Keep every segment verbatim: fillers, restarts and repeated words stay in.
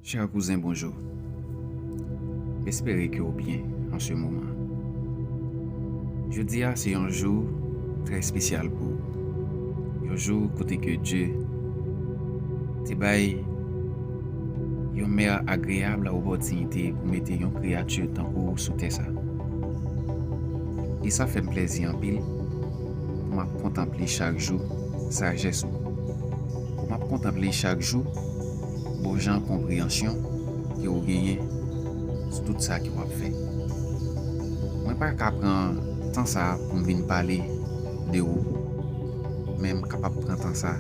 Chè kouzen, bonjou. M espere ke w byen an se moman. Jodi a se yon jou trè espesyal pou ou. Yon jou kote ke Dye te bay yon mè agreyab la opòtinite pou mete yon kreyati tankou ou sou tè sa. E sa fè m plèzi anpil pou m ap kontanple chak jou sajès ou. Pou m ap kontanple chak jou bon jan konpreyansyon ke w genyen sou tout sa ke w ap fè. Mwen pa ka pran tan sa a pou m vin pale de ou, men m kapab pran tan sa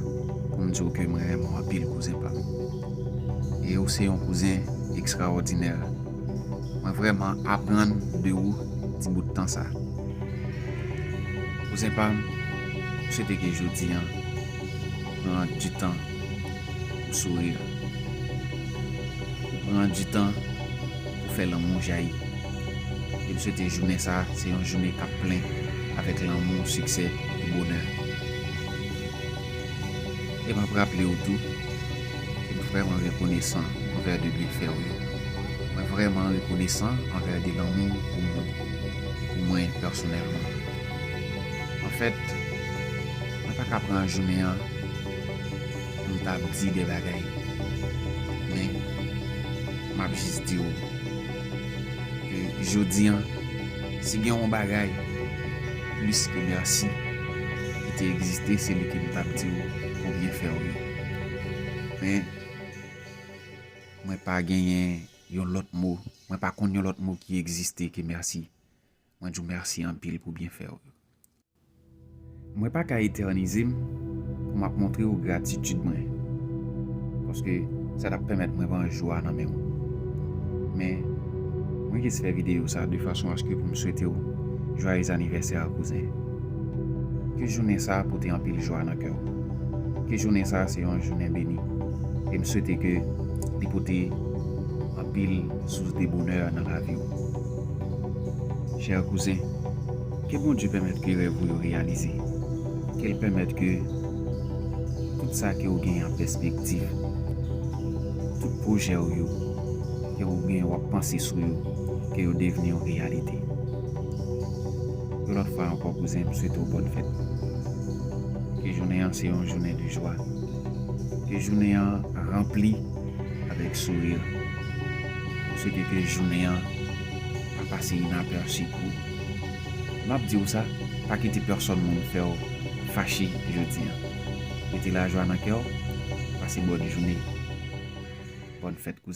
pou m di w ke mwen renmen w anpil, kouzen pa m. E ou se yon kouzen ekstraòdinè. Mwen vrèman aprann de ou ti bout tan sa. Kouzen pa m, m swete ke jodi an, pran di tan pou souri. Pran di tan pou fè lanmou jayi. E m swete jounen sa, se yon jounen k ap plen avèk lanmou, siksè e bonè. E m ap raple w tou ke m vrèman rekonesan anvè de byenfè w yo. Mwen vrèman rekonesan anvè de lanmou pou mwen, pou mwen pèsonèlman. Anfèt, mwen pa ka pran jounen an pou m ta di de bagay. Men, m ap jis di w ke jodi an, si gen yon bagay plis ke mèsi ki te egziste, se li ke m t ap di w pou byenfè w yo. Men, mwen pa genyen yon lòt mo, mwen pa konn yon lòt mo ki egziste ke mèsi. Mwen di w mèsi anpil pou byenfè w yo. Mwen pa ka etènize m pou m ap montre w gratitid mwen, paske sa t ap pèmèt mwen pran jou a nan men w. Men, mwen jis fè videyo sa de fason aske pou m swete w jwayez anivèsè, kouzen. Ke jounen sa pote anpil jwa nan kè w. Ke jounen sa se yon jounen beni. E m swete ke li pote anpil sous de bonè nan lavi w. Chè kouzen, ke Bondye pèmèt ke rèv ou yo reyalize. Ke l pèmèt ke tout sa ke w genyen an pèspektiv, tout pwojè w yo, ke w genyen w ap panse sou yo, ke yo devni yon reyalite. Yon lòt fwa ankò, kouzen, m swete w bòn fèt. Ke jounen an se yon jounen de jwa. Ke jounen an ranpli avèk souri. M swete ke jounen an pa pase inapèsi pou ou. M ap di w sa, pa kite pèsonn moun fè w fache jodi an. Mete lajwa nan kè w, pase bòn jounen. Bòn fèt, kouzen.